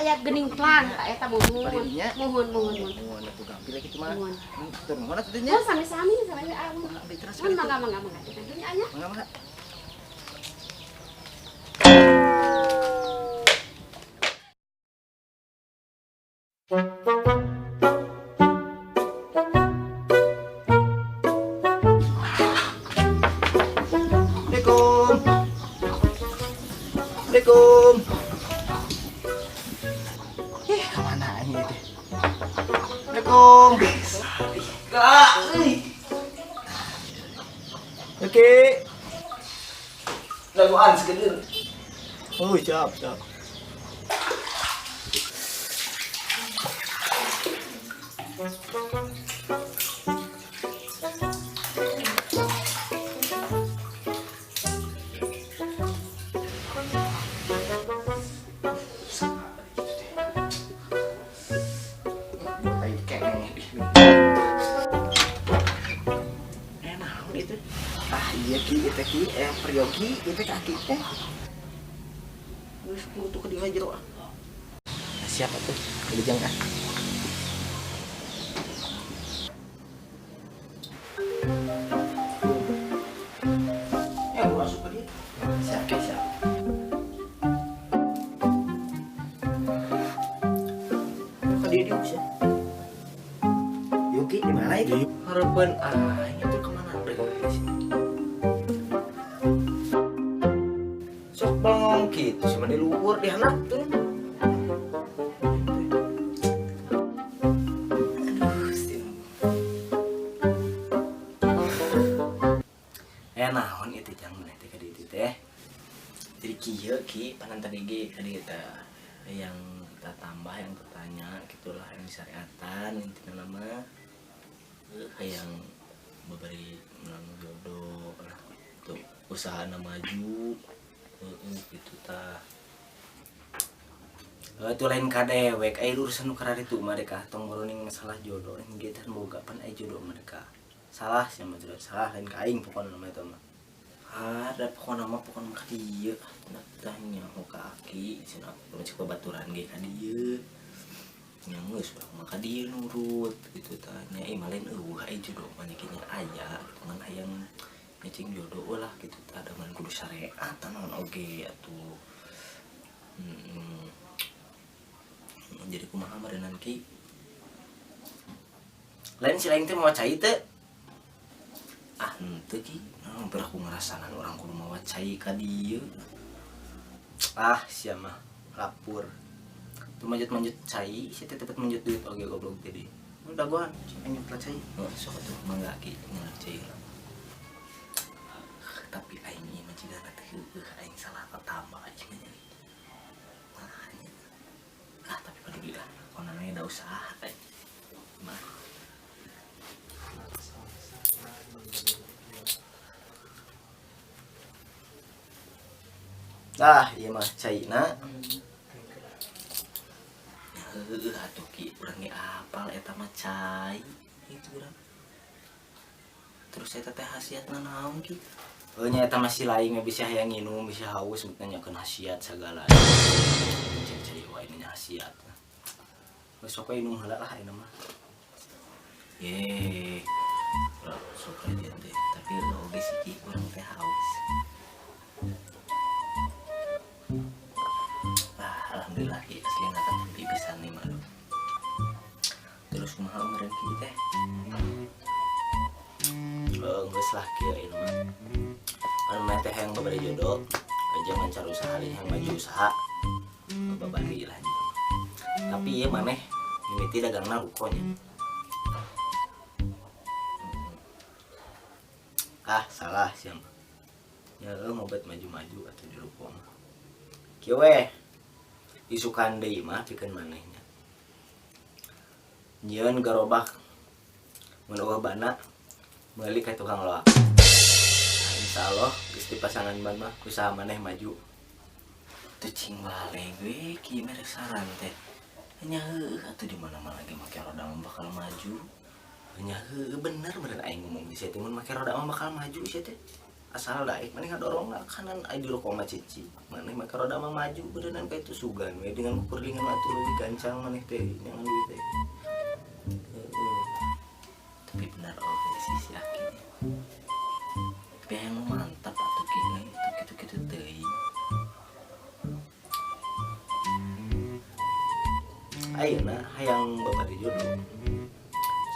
Aya geuning plang tah eta muhun. Barinya. Muhun muhun muhun. Muhun atuh gampil kitu mah. Muhun. Tur muhun atuh nya. Muhun sami-sami sami ah. Abdi terus Muhun mangga mangga mangga. Nya nya. Mangga mangga. Assalamualaikum. Assalamualaikum. Ih, kemana ini teh? Assalamualaikum. Kak, euy. Oke. Laguan sekedar. Oh, siap, siap. Ah iya ki, itu ki, peryogi, itu kaki teh. Wis kudu ke dieu jero ah. Siapa tuh? Kelijang ah. Ya, gua masuk ke dia. Siap, siap. Ke dia dia bisa. Yogi di mana itu? Harapan aing itu kemana deui sih? Sok bengong gitu sama di luhur di handap tuh. Aduh, sih. Naon itu jang maneh teh ka dieu teh. Jadi kieu ki panan tadi ge ka dieu teh yang kita tambah yang tertanya gitulah yang disyariatan intina nama yang babari menang jodoh lah tuh usahana maju gitu tah. Itu lain ka dewek aya urusan nu kararitu mereka tong boroning masalah jodoh ge teh boga pan aya jodoh mereka. Salah sih mah jodoh salah lain ka aing pokona mah eta mah. Ada pokona mah pokona ka dieu tah nyaho ka aki cenah cek babaturan ge ka dieu. Nya geus urang mah ka dieu nurut gitu tah nya ieu mah lain eueuh aya jodoh mah nya aya gitu ngan hayang nyecing jodoh lah gitu tah da man kudu syariat naon oge atuh. Jadi kumaha meureunnan ki? Lain si lain teh mawa cai teh. Ah henteu ki. Naon pernah aku ngerasanan orang kudu mawa cai ka dieu. Ah sia mah lapur. Tuh manjut-manjut cai, sia teh tepet manjut duit oge goblok teh di. Udah dagoan, cai nyut lah cai. Oh, sok atuh mangga ki ngeuleuh cai. Tapi aing ieu mah cigana teh heueuh aing salah tatamba aing mah. Nah, nya. Ah tapi peduli lah, konannya da usaha teh. Mah. Tah, ieu mah caina. Heueuh atuh ki urang ge apal eta mah cai itu urang. Terus eta teh khasiatna naon ki? Heuh nya eta mah si lain mah bisa hayang nginum, bisa haus nanyakeun khasiat sagala. Cek cai wae nanya khasiat. Geus sok we inum heula lah ayeuna mah. Ye. Urang sok aja teh, tapi oge sih ki urang teh haus. Ah, alhamdulillah ki asli ngata tempi pisan nih mah. Terus kumaha meureun ki teh? Geus lah kieu ieu mah. Anu mah teh hayang babari jodoh, jangan cara usaha lain yang maju usaha. Babari lah gitu. Tapi ieu maneh mimiti dagangna rukonya. Ah, salah sia mah. Ya heuh ngobat maju-maju atuh di ruko mah. Kieu weh. Isukan deui mah pikeun manehnya. Nyieun gerobak mun eueuh bana meuli ka tukang loak. Nah, insyaallah geus dipasangan ban mah usaha maneh maju. Teu cing bale we ki mere saran teh. Nya heueuh atuh di mana-mana ge make roda mah bakal maju. Nya heueuh bener bener aing ngomong di sia teh mun make roda mah bakal maju sia teh. Asal daek maneh ngadorong kanan aya di rokok mah cici. Maneh mah roda mah maju beureunan ka itu sugan we dengan kukurlingan atuh leuwih gancang maneh teh nyangan duit teh. Tapi benar oke sih si Aki. Tapi yang mantap atuh ki euy, kitu-kitu teuing. Ayeuna hayang bapak dijodoh.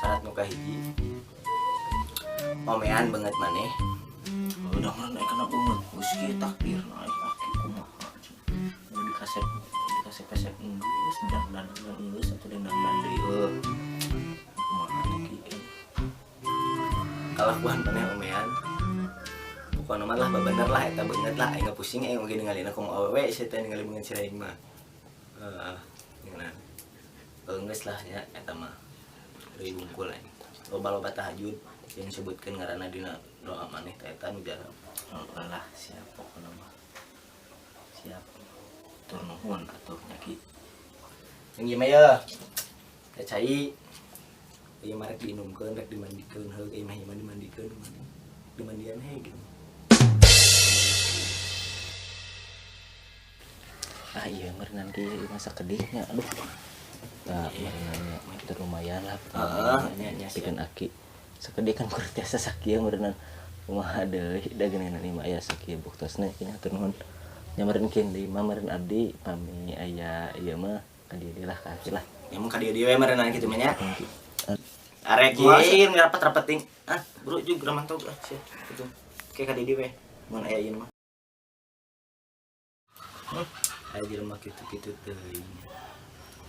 Syarat nu kahiji. Omean banget maneh. Udah mana kena banget, geus kieu takdir naik Aki kumaha. Dikasep dikasep-kasep geus dandan geus atuh dandan deui heuh. Kumaha atuh ki. Kalakuan maneh omean. Pokona mah lah babener lah eta beungeut lah aing pusing aing oge ningalina kumaha awewe sia teh ningali beungeut si aing mah. Heeh, ngeunah. Geus lah nya eta mah. Deui bungkul aing. Loba-loba tahajud yang sebutkeun ngaranna dina doa maneh teh eta nu jarang. Lah siap pokona mah. Siap. Tur nuhun atuh nya ki. Yang ieu mah ye. Teh cai. Ieu mah rek diinumkeun, rek dimandikeun heuh ieu mah dimandikeun maneh. Dimandian he gitu. Ah iya meureunan ki ieu mah sakedihnya aduh. Tah meureunan nya teu lumayan lah. Heeh, nya nya pikeun Aki. Sakedih kan kur tiasa sakieu meureunan. Kumaha deui da geuningan ieu mah aya sakieu buktosna ieu hatur nuhun. Nya meureun kin deui mah meureun abdi pami aya ieu mah ka dieu lah ka Aki lah. Nya mun ka dieu we meureunnan kitu mah nya. Arek ieu rapat-rapat ting. Ah, bro juga mantog ah sia. Kitu. Ke ka dieu we mun aya ieu mah. Aya jelema kitu-kitu teuing.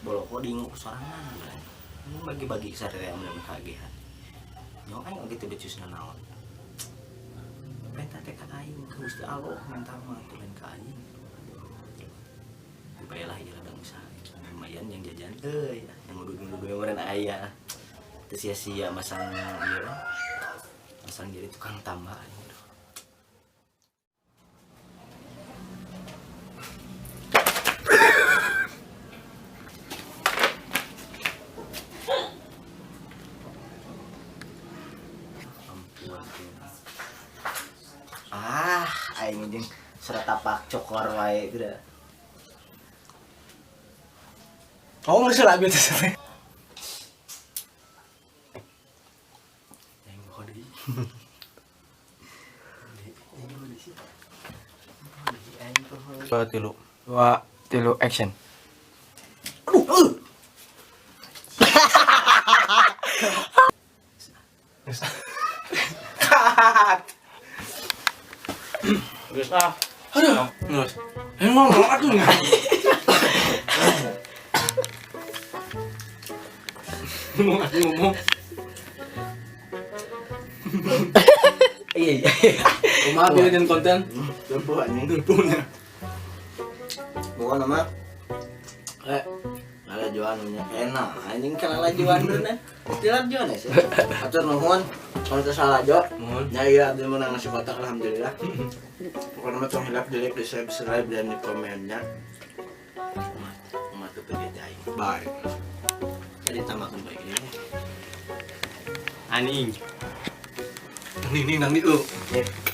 Boloko diingu ku sorangan bulan. Bagi-bagi sararea mun kagehan. Nyawa aing oge teu becusna naon. Menta teh ka aing ka Gusti Allah menta mah teu lain ka aing. Baelah ieu ladang usaha. Lumayan yang jajan euy, yang ngudud-ngudud we meureun aya. Teu sia-sia masang ieu. Masang jadi tukang tambah aing. Ah, aing jeung surat tapak cokor wae geura. Oh, geus lagu teh. Aing poho deui. Aing poho. 2 3 2 3 action. Aduh. Cut. Geus ah. Aduh, geus. Ini ngomong atuh nih. Ngomong atuh ngomong. Iya iya. Kumaha pilih konten? Lempuh anjing. Lempuhnya. Bukan nama. Lalajuan nya enak anjing kan lalajuan bener. Lalajuan ya sih. Atur nuhun. Kalau teu salah jo. Nuhun. Ya iya abdi menang nasi kotak alhamdulillah. Pokoknya mah tong hilap di like, di subscribe dan di komennya. Umat tuh pergi aing. Bye. Jadi tambahkan baik ini. Aning. Aning nang dieu.